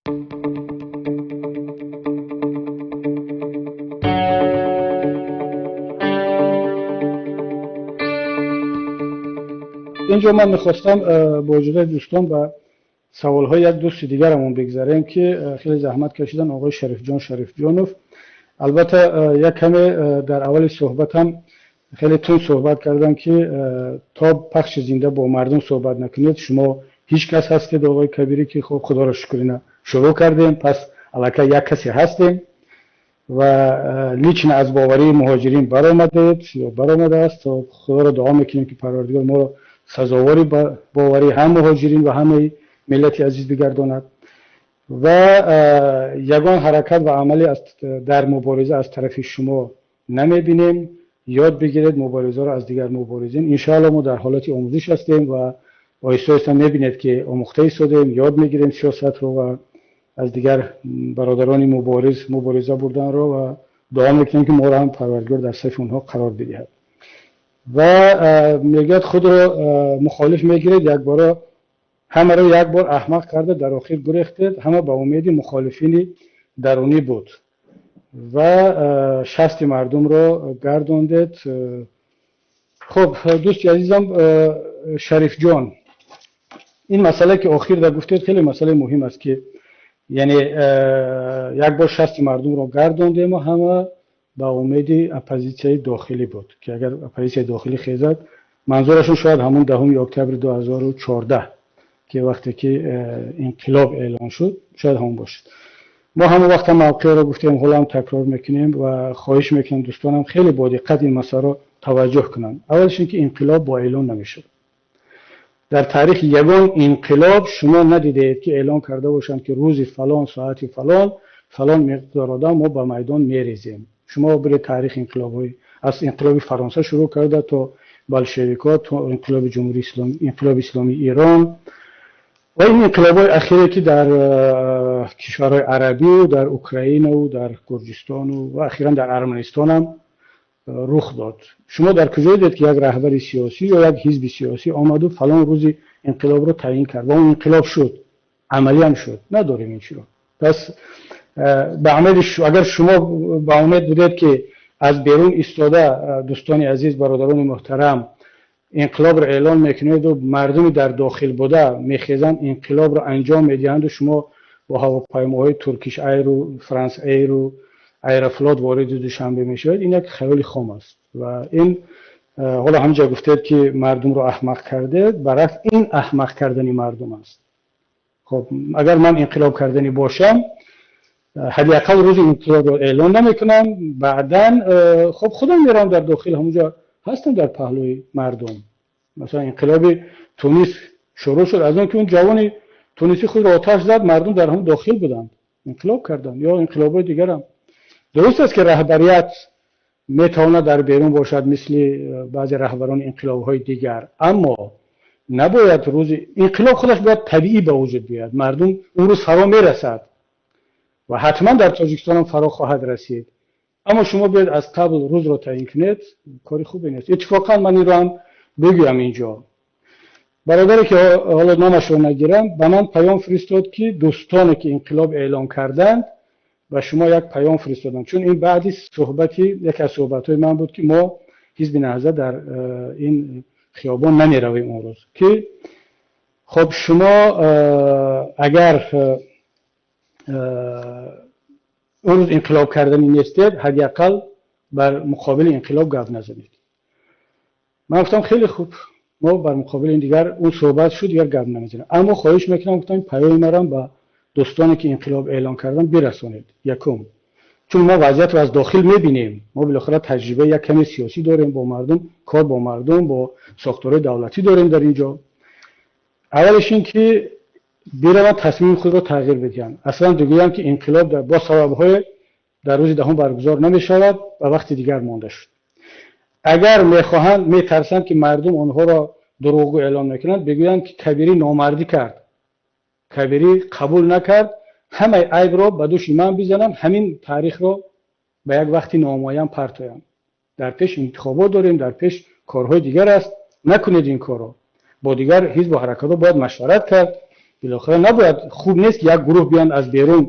Инҷо ман мехостам бо иҷозаи дӯстон ба саволҳои як дӯсти дигарамон бигзарем, ки хеле заҳмат кашидан, оғои Шарифҷон Шарифҷонов. Албатта як каме дар аввали суҳбатам хеле тунд суҳбат кардам, ки то пахши зинда бо мардум суҳбат накунед, шумо ҳеҷ кас ҳастед, оғои Кабирӣ, ки хуб худоро шукр ина шурӯъ кардем, пас аллакай як касе ҳастем ва лично аз боварии муҳоҷирин баромадед ё баромадааст. То худоро дуо мекунем, ки Парвардигор моро сазовори боварии ҳам муҳоҷирин ва ҳамаи миллати азиз бигардонад ва ягон ҳаракат ва амале дар мубориза аз тарафи шумо намебинем. Ёд бигиред муборизаро аз дигар муборизин. Иншоаллоҳ мо дар ҳолати омӯзиш ҳастем ва оҳиста оҳиста мебинед, ки омӯхта истодаем, ёд мегирем сиёсатро ва аз дигар бародарони мубориз мубориза бурданро ва дуо мекунем, ки моро ҳам Парвардигор дар сафи онҳо қарор бидиҳад. Ва мегӯяд, худро мухолиф мегиред, якбора ҳамаро як бор аҳмақ карда, дар охир гурехтед, ҳама ба умеди мухолифини дарунӣ буд ва шасти мардумро гардондед. Хуб, дӯсти азизам Шарифҷон, ин масъала, ки охир да гуфтед, хеле масъалаи муҳим аст, ки яъне як бор шасти мардумро гардондему ҳама ба умеди оппозитсияи дохилӣ буд, ки агар оппозитсияи дохилӣ хезад, манзурашон шояд ҳамон 10 октябри 2014, ки вақте ки инқилоб эълон шуд, шояд ҳамон бошад. Мо ҳамон вақт ҳам мавқеъро гуфтем, ҳоло ҳам такрор мекунем ва хоҳиш мекунем дӯстонам хеле бо диққат ин масъаларо таваҷҷӯҳ кунанд. Аввалш ин ки инқилоб бо эълон намешавад. Дар таърих ягон инқилоб шумо надидаед, ки эълон карда бошанд, ки рӯзи фалон, соати фалон, фалон миқдор одам мо ба майдон мерезем. Шумо биред таърих инқилобҳои аз инқилоби Фаронса шурӯъ карда то болшевикҳо, то инқилоби Ҷумҳурии Исломӣ, инқилоби исломии Эрон ва ин инқилобҳои ахире, ки дар кишварҳои арабию дар Украинаву дар Гурҷистону ва ахиран дар Арманистон ҳам рух дод. Шумо дар куҷо дидед, ки як раҳбари сиёсӣ ё як ҳизби сиёсӣ омаду фалон рӯзи инқилобро таъйин кард ва он инқилоб шуд, амалиам шуд? Надорем ин чиро. Пас ба умеди, агар шумо ба умед будед, ки аз берун истода, дӯстони азиз, бародарони муҳтарам, инқилобро эълон мекунеду мардуми дар дохил буда мехезанд, инқилобро анҷом медиҳанду шумо бо ҳавопаймоҳои Туркиш Айру, Франс Эйру, Аэрофлот вориди Душанбе мешавед, ин як хаёли хом аст. Ва ин ҳоло ҳаминҷо гуфтед, ки мардумро аҳмақ кардед, баръакс, ин аҳмақ кардани мардум аст. Хоб, агар ман инқилоб карданӣ бошам, ҳадди ақал рӯзи инқилобро эълон намекунам, баъдан хоб худам меравам дар дохил, ҳамонҷо ҳастам дар паҳлӯи мардум. Масалан, инқилоби Тунис шурӯъ шуд аз он ки он ҷавони тунисӣ худро оташ зад, мардум дар ҳамон дохил буданд, инқилоб карданд. Ё инқилобҳои дигарам. Дуруст аст, ки раҳбарият метавонад дар берун бошад, мисли баъзе раҳбарони инқилобҳои дигар, аммо набояд рӯзи инқилоб худаш бояд табиӣ ба вуҷуд биёяд. Мардум он рӯз фаро мерасад ва ҳатман дар Тоҷикистонам фаро хоҳад расид, аммо шумо биёед аз қабл рӯзро таъйин кунед, кори хубе нест. Иттифоқан ман инро ҳам бигӯям, инҷо бародаре, ки ҳоло номашро нагирам, ба ман паём фиристод, ки дӯстоне, ки инқилоб эълон карданд, ба шумо як паём фиристоданд, чун ин баъди суҳбати яке аз суҳбатҳои ман буд, ки мо ҳизби Наҳзат дар ин хиёбон намеравем он рӯз, ки хоб шумо агар он рӯз инқилоб карданӣ нестед, ҳадди ақал бар муқобили инқилоб гап назанед. Ман гуфтам, хеле хуб, мо бар муқобили ин дигар он суҳбат шуд, дигар гап намезанем, аммо хоҳиш мекунам, гуфтам, паёми марам ба дӯстоне, ки инқилоб эълон карданд, бирасонед. Якум, чун мо вазъиятро аз дохил мебинем, мо билохира таҷрибаи як каме сиёсӣ дорем, бо мардум кор, бо мардум, бо сохторҳои давлатӣ дорем дар ин ҷо. Аввалеш ин ки бираванд, тасмими худро тағйир бидиҳанд, аслан бигӯянд, ки инқилоб бо сабабҳое дар рӯзи 10 баргузор намешавад ва вақти дигар монда шуд. Агар мехоҳанд, метарсанд, ки мардум онҳоро дурӯғгӯ эълон мекунанд, бигӯянд, ки Кабирӣ номардӣ кард, Кабирӣ қабул накард, ҳамаи айбро ба дӯши ман бизананд, ҳамин таърихро ба як вақти номуайян партоянд. Дар пеш интихобот дорем, дар пеш корҳои дигар аст, накунед ин корро. Бо дигар ҳизбу ҳаракатҳо бояд машварат кард. Билохира набояд, хуб нест ки як гурӯҳ биёянд, аз берун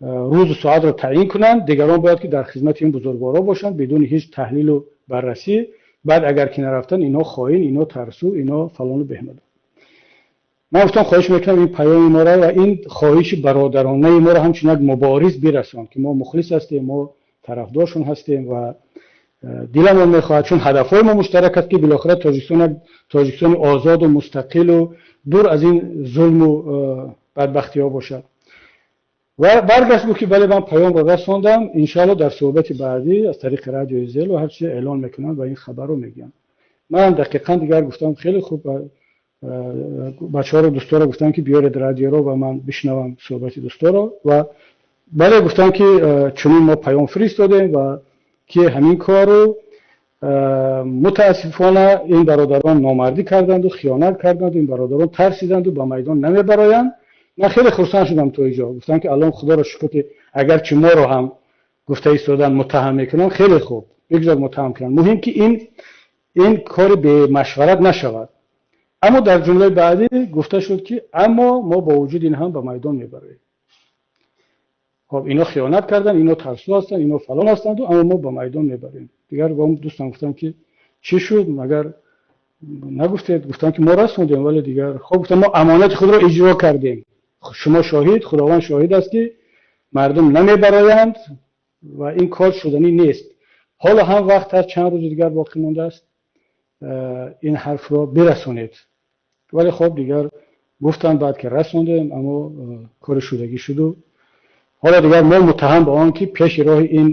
рӯзу соатро таъйин кунанд, дигарон бояд ки дар хизмати ин бузургворо бошанд, бидуни ҳеҷ таҳлилу баррасӣ. Баъд агар ки нарафтанд, инҳо хоин, инҳо тарсу, инҳо фалону беҳмада. Ман гуфтам, хоҳиш мекунам, ин паёми моро ва ин хоҳиши бародаронаи моро ҳамчун як мубориз бирасон, ки мо мухлис ҳастем, мо тарафдоршон ҳастем ва диламон мехоҳад, чун ҳадафҳои мо муштарак аст, ки билохира Тоҷикистон як Тоҷикистони озоду мустақилу дур аз ин зулму бадбахтиҳо бошад. Ва баргашт, гуфт ки бале, ман паёмро расондам, иншоалло дар суҳбати баъдӣ аз тариқи радиои Зело ҳар чизе эълон мекунанд ва ин хабарро мегӯянд. Ман дақиқан дигар гуфтам, хеле хуб, бачаҳоро, дӯсторо гуфтам ки биёред радиоро ва ман бишнавам суҳбати дӯсторо. Ва бале, гуфтам ки чунин мо паём фиристодем ва ки ҳамин кору мутаассифона ин бародарон номардӣ карданду хиёнат карданду ин бародарон тарсиданду ба майдон намебароянд. Ман хеле хурсанд шудам то инҷо. Гуфтам ки аллон худоро шукр, ки агарчи моро ҳам гуфта истодан муттаҳам мекунанд, хеле хуб, бигзор муттаҳам кунанд, муҳим ки ин кори бемашварат нашавад. Аммо дар ҷумлаи баъдӣ гуфта шуд ки аммо мо бо вуҷуди ин ҳам ба майдон мебароем. Хоб, ино хиёнат карданд, ино тарсу ҳастанд, ино фалон ҳастанд, аммо мо ба майдон мебарем. Дигар бо дӯстам гуфтам ки чӣ шуд, магар нагуфтед? Гуфтам ки мо расондем, вале дигар хоб, гуфтам, мо амонати худро иҷро кардем, шумо шоҳид, худованд шоҳид аст ки мардум намебароянд ва ин кор шуданӣ нест. Ҳоло ҳам вақт ҳаст, чанд рӯзи дигар боқӣ мондааст, ин ҳарфро бирасонед. Вале хоб, дигар гуфтанд баъд ки расондем, аммо кори шудагӣ шуду ҳоло дигар мо муттаҳам ба он ки пеши роҳи ин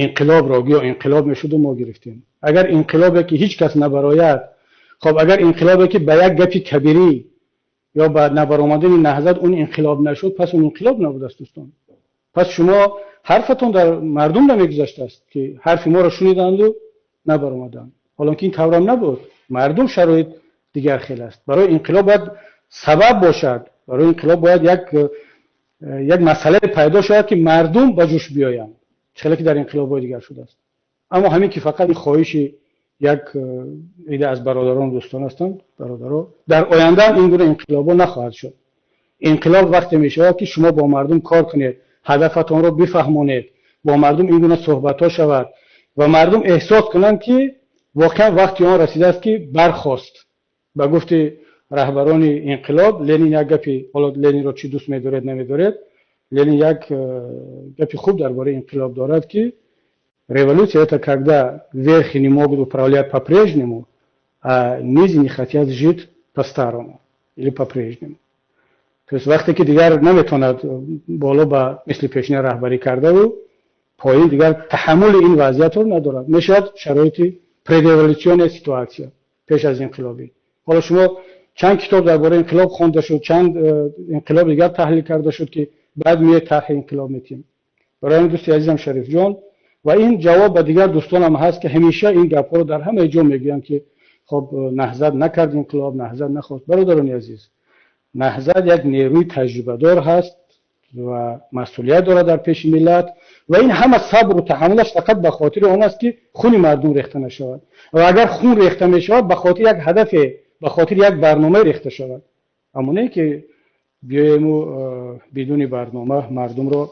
инқилобро, гӯё инқилоб мешуду, мо гирифтем. Агар инқилобе ки ҳеҷ кас набарояд, хоб, агар инқилобе ки ба як гапи кабирӣ ё ба набаромадани Наҳзат он инқилоб нашуд, пас он инқилоб набудааст, дӯстон. Пас шумо ҳарфатон дар мардум намегузаштааст, ки ҳарфи моро шуниданду набаромаданд, ҳолон ки ин таврам набуд. Мардум шароит дигар хел аст. Барои инқилоб бояд сабаб бошад, барои инқилоб бояд як масъалае пайдо шавад, ки мардум ба ҷӯш биёянд, хеле ки дар инқилобҳои дигар шудааст. Аммо ҳамин ки фақат ин хоҳиши як ида аз бародарон, дӯстон ҳастанд, бародаро, дар оянда ин гуна инқилобҳо нахоҳад шуд. Инқилоб вақте мешавад, ки шумо бо мардум кор кунед, ҳадафатонро бифаҳмонед, бо мардум ин гуна суҳбатҳо шавад ва мардум эҳсос кунанд, ки воқеан вақти он расидааст, ки бархост. Ба гуфти раҳбарони инқилоб, Ленин як гапи, ҳоло Ленинро чӣ дӯст медоред, намедоред, Ленин як гапи хуб дар бораи инқилоб дорад, ки революция — это когда верхи не могут управлять по-прежнему, а низи не хотят жить по-старому или по-прежнему. То есть вақте ки дигар наметавонад боло ба мисли пешина раҳбарӣ кардаву поин дигар таҳаммули ин вазъиятро надорад, мешавад шароити предреволюционная ситуация, пеш аз инқилобӣ. Ҳоло шумо чанд китоб дар бораи инқилоб хонда шуд, чанд инқилоб дигар таҳлил карда шуд, ки баъд меояд тарҳи инқилоб метиҳем. Барои ҳамин, дӯсти азизам Шарифҷон, ва ин ҷавоб ба дигар дӯстонам ҳаст, ки ҳамеша ин гапҳоро дар ҳамаи ҷо мегӯянд, ки хоб, Наҳзат накард инқилоб, Наҳзат нахост. Бародарони азиз, Наҳзат як нерӯи таҷрибадор ҳаст ва масъулият дорад дар пеши миллат ва ин ҳама сабру таҳаммулаш фақат ба хотири он аст, ки хуни мардум рехта нашавад. Ва агар хун рехта мешавад, ба хотири як ҳадафе, ба хотири як барнома рехта шавад, аммо не ки биёему бидуни барнома мардумро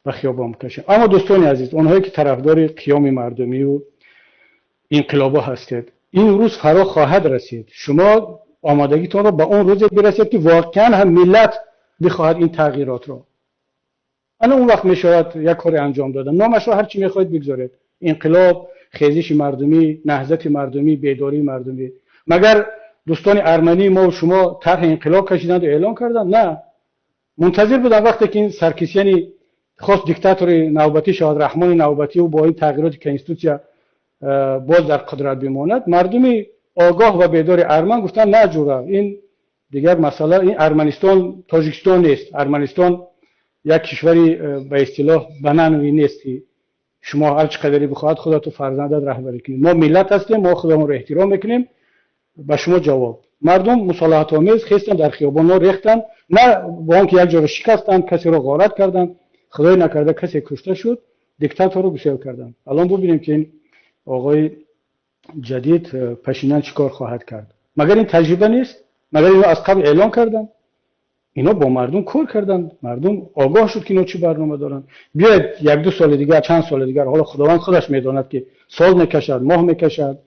ба хиёбон бикашем. Аммо, дӯстони азиз, онҳое ки тарафдори қиёми мардумию инқилобҳо ҳастед, ин рӯз фаро хоҳад расид. Шумо омодагитонро ба он рӯзе бирасед, ки воқеан ҳам миллат бихоҳад ин тағйиротро. Ана он вақт мешавад як коре анҷом дода. Номашро ҳар чӣ мехоҳед бигзоред: инқилоб, хезиши мардумӣ, наҳзати мардумӣ, бедории мардумӣ. Магар дӯстони армании мо шумо тарҳи инқилоб кашиданду эълон карданд? На, мунтазир буданд, вақте ки ин Саркисяни хост диктатори навбатӣ шавад, раҳмони навбатию бо ин тағйироти конститутсия боз дар қудрат бимонад. Мардуми огоҳ ва бедори арман гуфтанд: на, ҷура, ин дигар масъала, ин Арманистон Тоҷикистон нест, Арманистон як кишвари ба истилоҳ банановый нест, ки шумо ҳар чӣ қадаре бихоҳад худату фарзандат раҳбарӣ кунед. Мо миллат ҳастем, мо худамонро эҳтиром мекунем. Ба шумо ҷавоб: мардум мусолиҳатомез хестанд, дар хиёбонҳо рехтанд, на бо он ки як ҷоро шикастанд, касеро ғорат карданд, худои накарда касе кушта шуд, диктаторро гусел карданд. Алон бубинем, ки ин оғои ҷадид Пашинян чӣ кор хоҳад кард. Магар ин таҷриба нест? Магар ино аз қабл эълон карданд? Ино бо мардум кор карданд, мардум огоҳ шуд, ки ино чӣ барнома доранд. Биёед як-ду соли дигар, чанд соли дигар, ҳоло Худованд худаш медонад, ки сол мекашад, моҳ мекашад,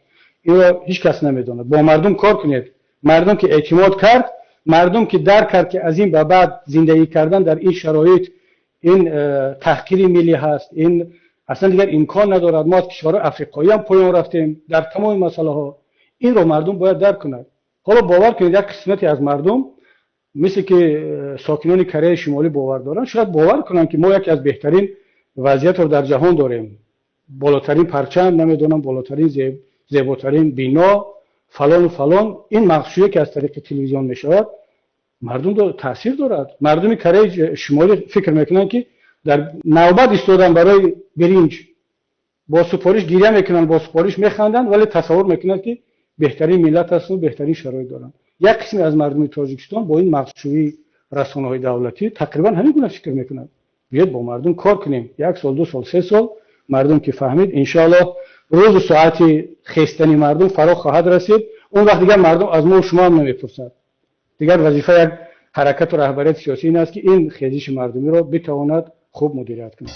инро ҳеҷ кас намедонад. Бо мардум кор кунед. Мардум ки эътимод кард, мардум ки дарк кард, ки аз ин ба баъд зиндагӣ кардан дар ин шароит ин таҳқири миллӣ ҳаст, ин аслан дигар имкон надорад, мо аз кишварҳои африқоӣ ҳам поён рафтем дар тамоми масъалаҳо, инро мардум бояд дарк кунад. Ҳоло бовар кунед, як қисмате аз мардум мисли ки сокинони Кореяи Шимолӣ бовар доранд, шояд бовар кунанд, ки мо яке аз беҳтарин вазъиятро дар ҷаҳон дорем, болотарин парчам, намедонам, болотарин зеботарин бино, фалон ва фалон. Ин мағшӯе ки аз тариқи телевизион мешавад, мардум таъсир дорад. Мардуми Кореяи Шимолӣ фикр мекунанд, ки дар навбат истодан барои биринҷ бо супориш гиря мекунанд, бо супориш механданд, вале тасаввур мекунанд, ки беҳтарин миллат ҳастанд ва беҳтарин шароит доранд. Як қисме аз мардуми Тоҷикистон бо ин мағшӯии расонаҳои давлатӣ тақрибан ҳамин гуна фикр мекунанд. Биёед бо мардум кор кунем. Як сол, 2 сол, 3 сол мардум ки фаҳмид, иншоаллоҳ рӯзу соати хестани мардум фаро хоҳад расид. Он вақт дигар мардум аз мо шумо ҳам намепурсад. Дигар вазифа як ҳаракату раҳбарияти сиёсӣ ин аст, ки ин хезиши мардумиро битавонад хуб мудирият кунад.